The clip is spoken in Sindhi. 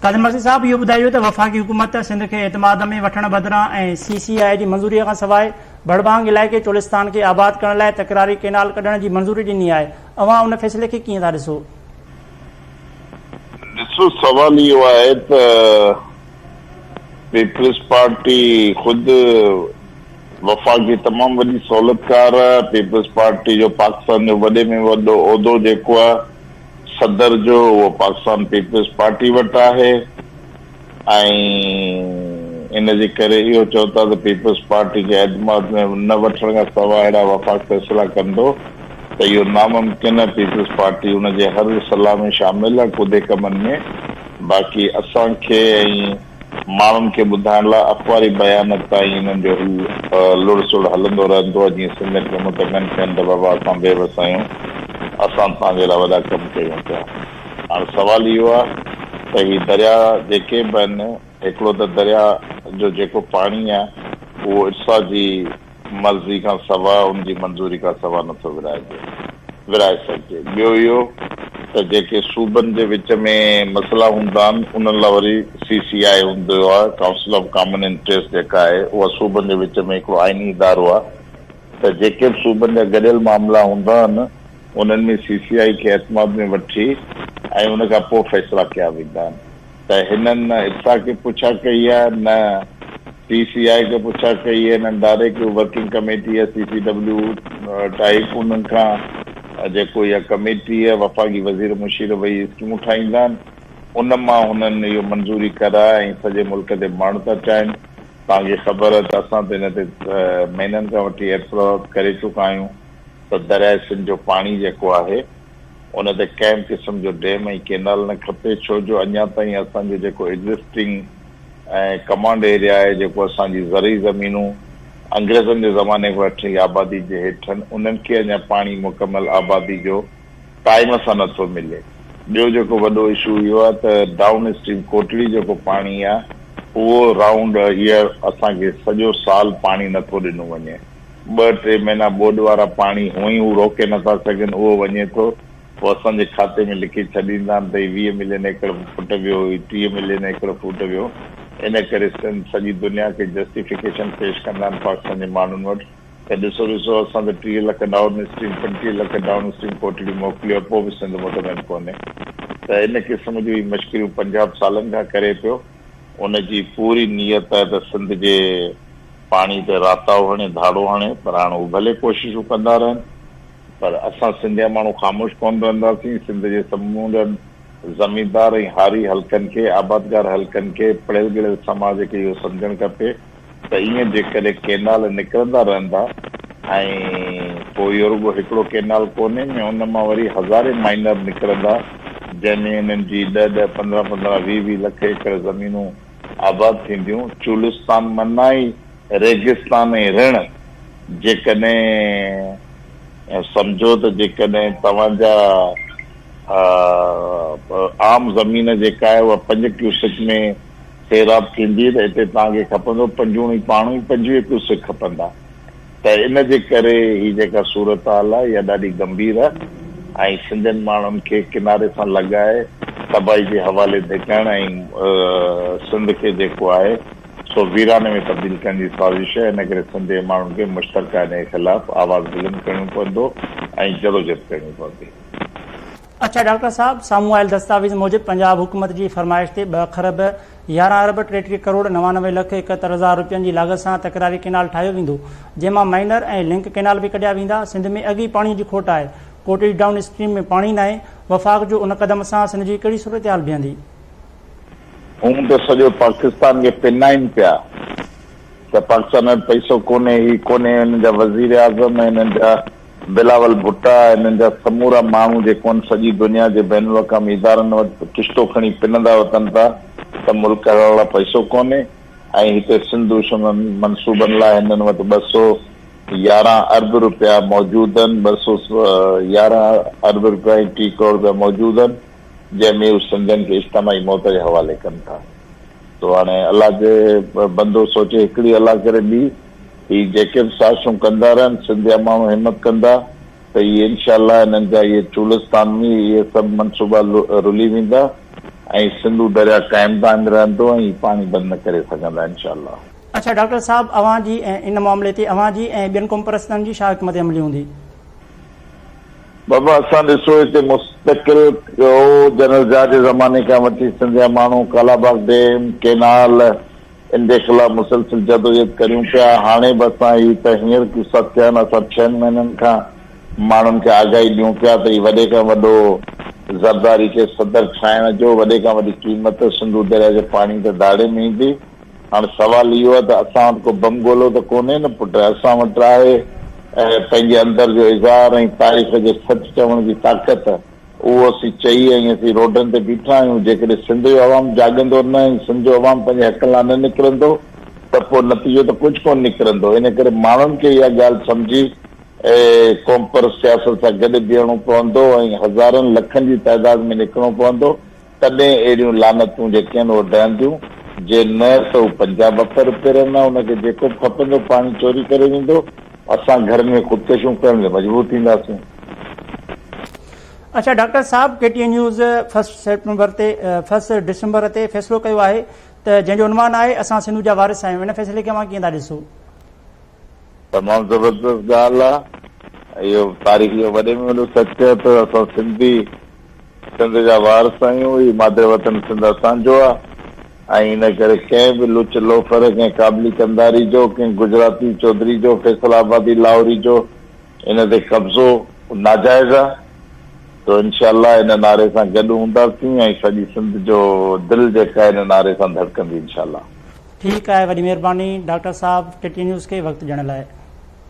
قادر مگسي صاحب اهو ٻڌايو ته وفاقي حڪومت سنڌ کي اعتماد ۾ وٺڻ بدران ۽ سي سي آء جي منظوري کان سواء ڀڙڀانگ علائقي چولستان کي آباد ڪرڻ لاء تڪراري ڪئنال ڪڍڻ جي منظوري ڏني آهي، اوهان ان فيصلي کي ڪيئن ٿا ڏسو؟ ڏسو سوال اهو آهي ته پيپلز پارٽي خود وفاق جي تمام وڏي سهولتڪار آهي، پيپلز پارٽي جو پاڪستان جو وڏي ۾ وڏو عهدو جيڪو آهي صدر جو اهو پاڪستان پيپلز پارٽي وٽ آهي ۽ ان جي ڪري اهو چئو ٿا ته پيپلز پارٽي کي اعتماد ۾ نه وٺڻ کان سواء اهڙا وفاق فيصلا ڪندو ته اهو ناممڪن آهي، پيپلز پارٽي ان جي هر صلاح ۾ شامل آهي ڪڌي ڪمن ۾ باقي اسان کي ۽ ماڻهن کي ٻڌائڻ لاء اخباري بيان تائين انهن جو لڙ سڙ هلندو رهندو آهي جيئن سنڌين کي مطمئن ڪن ته بابا اسان بي وس آهيون اسان توهان جي لاء وڏا ڪم ڪيون پيا. هاڻ سوال اهو آهي ته هي درياء جيڪي به آهن هڪڙو ته درياء جو جيڪو پاڻي آهي اهو ارسا جي مرضي کان سواء ان جي منظوري کان سواء نٿو ورهائجي ورهائي سگهجي. ٻيو اهو ته جيڪي صوبن جي وچ ۾ مسئلا هوندا آهن انهن لاء وري سي سي آء هوندو آهي ڪائونسل آف ڪامن انٽريسٽ جيڪا آهي اها صوبن جي وچ ۾ هڪڙو آئيني ادارو آهي ته جيڪي به صوبن جا گڏيل معاملا هوندا آهن انهن ۾ سي سي آء کي اعتماد ۾ وٺي ۽ ان کان پوء فيصلا ڪيا ويندا آهن. ته هنن نه اتسا کي پڇا ڪئي آهي نه سي سي آء کي پڇا ڪئي آهي نه ڊائريڪٽ ورڪنگ ڪميٽي يا سي سي ڊبليو ٽائيپ انهن کان جيڪو اها ڪميٽي وفاقي وزير مشير ويهي اسڪيمون ٺاهيندا آهن ان مان هنن اهو منظوري ڪرائي ۽ سڄي ملڪ تي مڙهڻ ٿا چاهين توهان کي خبر آهي ته اسان ته هن تي مهينن کان وٺي اعتراض ڪري چڪا آهيون ته درياء سنڌ جو پاڻي جيڪو آهي ان تي ڪنهن به قسم جو ڊيم ۽ ڪينال نه کپي ڇو جو اڃا تائين اسان جو جيڪو ايگزسٽنگ ۽ ڪمانڊ ايريا آهي جيڪو اسان جي زرعي زمينون انگريزن جي زماني کان وٺي آبادي جي هيٺ آهن انهن کي اڃا پاڻي مڪمل آبادي جو ٽائيم سان نه ٿو ملي ٻيو جيڪو وڏو اشو اهو آهي ته ڊائون اسٽريم ڪوٽڙي جيڪو پاڻي آهي اهو رائونڊ ايئر اسان کي سڄو سال پاڻي نه ٿو ڏنو وڃي. ٻه ٽي مهينا ٻوڏ وارا پاڻي هونئن ئي هو روڪي نه ٿا سگهن اهو وڃي ٿو پوء اسان جي کاتي ۾ لکي ڇڏيندا آهن ته هي 20 ملين ايڪڙ فوٽ ويو هي 30 ملين ايڪڙ فوٽ ويو ان ڪري سنڌ سڄي دنيا کي جسٽيفڪيشن پيش ڪندا آهن پاڪستان جي ماڻهن وٽ ته ڏسو ڏسو اسان ته 30 lakh downstream 35 lakh downstream Kotri موڪليو آهي پوء به سنڌ مطمئن ڪونهي ته ان قسم جون هي مشڪريون پنجاب سالن کان ڪري پيو ان جي پوري نيت آهي ته سنڌ جي پاڻي تي راتاهو هڻي ڌاڙو هڻي پر هاڻ هو ڀلي ڪوششون ڪندا رهن پر اسان سنڌيا ماڻهو خاموش ڪونه رهنداسين سنڌ جي سمورن زميندار ۽ هاري حلقن کي آبادگار حلقن کي پڙهيل ڳڙهيل سماج کي اهو سمجهڻ کپي ته ائين جيڪڏهن ڪينال نڪرندا رهندا ۽ پوء اهو رڳو هڪڙو ڪينال ڪونهي ۾ ان مان وري هزارين مائنر نڪرندا جنهن ۾ انهن جي ڏهه ڏهه پندرهن پندرهن ويهه ويهه لک ايڪڙ زمينون آباد ٿينديون، چولستان معنيٰ ئي ريگستان ۽ رڻ، جيڪڏهن سمجهو ته جيڪڏهن توهان جا عام زمين جيڪا آهي اها پنج ڪيوسڪ ۾ سيراب ٿيندي ته هتي توهان کي کپندو پنجوڻ ئي پاڻو ئي 25 ڪيوسڪ کپندا. ته ان جي ڪري هي جيڪا صورتحال آهي اها ڏاڍي گنڀير آهي ۽ سنڌين ماڻهن کي ڪناري سان لڳائي تباهي جي حوالي ڌڪڻ ۽ سنڌ کي جيڪو آهي سو ويراني ۾ تبديل ڪرڻ جي سازش آهي ان ڪري سنڌ جي ماڻهن کي مشترڪه انهي خلاف آواز بلند ڪرڻو پوندو ۽ جدوجھد ڪرڻي پوندي. اڇا ڊاڪٽر صاحب سامهون آيل دستاويز موجب پنجاب حڪومت جي فرمائش تي ٻه کرب 11 ارب 33 ڪروڙ 99 لک 71 هزار روپين جي لاڳت سان تڪراري ڪينال ٺاهيو ويندو جنهن مان مائنر ۽ لنڪ ڪينال به ڪڍيا ويندا سنڌ ۾ اڳ ئي پاڻي جي کوٽ آهي ڪوٽڙي ڊائون اسٽريم ۾ پاڻي ناهي وفاق جو ان قدم سان سنڌ جي ڪهڙي صورتحال بيهندي. هون ته سڄو پاڪستان کي پنائين پيا ته پاڪستان وٽ پئسو ڪونهي هي ڪونهي هنن جا وزيراعظم ۽ هنن جا بلاول ڀٽا ۽ انهن جا سمورا ماڻهو جيڪو ان سڄي دنيا جي بين الاقوامي ادارن وٽ ڪشتو کڻي پنندا وتن ٿا ته ملڪ هلائڻ لاء پئسو ڪونهي ۽ هتي سنڌ دشمن منصوبن لاء هنن وٽ 211 ارب روپيا موجود آهن، 211 ارب روپيا ۽ ٽي ڪروڙ روپيا موجود آهن جنهن ۾ هو سنڌين کي اجتماعي موت جي حوالي ڪن ٿا. سو هاڻي الله جي بندو سوچي هڪڙي الله ڪري ٻي. هي جيڪي به سازشون ڪندا رهن سنڌيا ماڻهو همت ڪندا ته اهي انشاء الله انهن جا اهي چولستان ۾ اهي سڀ منصوبا رلي ويندا ۽ سنڌو درياء قائم دائم رهندو ۽ هي پاڻي بند نه ڪري سگهندا انشاء الله. اڇا ڊاڪٽر صاحب اوهان جي ان معاملي تي اوهان جي ۽ ٻين قومپرستن جي ڇا حڪمت عملي هوندي؟ بابا اسان ڏسو هتي مستقل او جنرل ضياء جي زماني کان وٺي سنڌ جا ماڻهو ڪالاباغ ڊيم، ڪينال ان جي خلاف مسلسل جدوجهد ڪريون پيا هاڻي به اسان هي ته هينئر غصا ٿيا آهن اسان ڇهن مهينن کان ماڻهن کي آگاهي ڏيون پيا ته هي وڏي کان وڏو زرداري کي صدر ٺاهڻ جو وڏي کان وڏي قيمت سنڌو درياء جي پاڻي تي ڌاڙي ۾ ايندي. هاڻ سوال اهو آهي ته اسان وٽ ڪو بم گولو ته ڪونهي نه پٽ، اسان وٽ آهي پنهنجي اندر جو اظهار ۽ تاريخ جو سچ چوڻ جي طاقت، اهو اسين چئي ۽ اسين روڊن تي بيٺا آهيون، جيڪڏهن سنڌ جو عوام جاڳندو نه ۽ سنڌ جو عوام پنهنجي حقن لاء نه نڪرندو ته پوء نتيجو ته ڪجهه ڪونه نڪرندو، ان ڪري ماڻهن کي اها ڳالهه سمجهي قومپرست سياست سان گڏ بيهڻو پوندو ۽ هزارن لکن جي تعداد ۾ نڪرڻو پوندو. تڏهن اهڙيون لعنتون جيڪي آهن اهي ڊهنديون، جي نه ته هو پنجاب اپر پرن ان کي جيڪو به کپندو پاڻي چوري ڪري ويندو، اسان گهرن ۾ خودڪشيون ڪرڻ تي مجبور ٿينداسين. اڇا ڊاڪٽر صاحب K T N news first September تي فرسٽ ڊسمبر تي فيصلو ڪيو آهي ته جنهن جو عنوان آهي اسان سنڌو جا وارث آهيون ان فيصلي کي اوهان ڪيئن ٿا ڏسو؟ تمام زبردست ڳالهه آ اهو تاريخ جو وڏي ۾ وڏو سچ آ ته اسان سنڌي سنڌ جا وارث آهيون هي مادر وطن سنڌ اسان جو آ ۽ ان ڪري ڪنهن به لچ لوفر ڪنهن ڪابلي قنڌاري جو ڪنهن گجراتي چوڌري جو فيصل آبادي لاهوري جو ان تي قبضو ناجائز آ سو انشاء الله ان نعري سان گڏ هونداسين ۽ سڄي سنڌ جو دل جيڪا ان نعري سان ڌڙڪندي انشاء الله. ٺيڪ آهي وڏي مهرباني ڊاڪٽر صاحب ڪي ٽي نيوز کي وقت ڏيڻ لاء.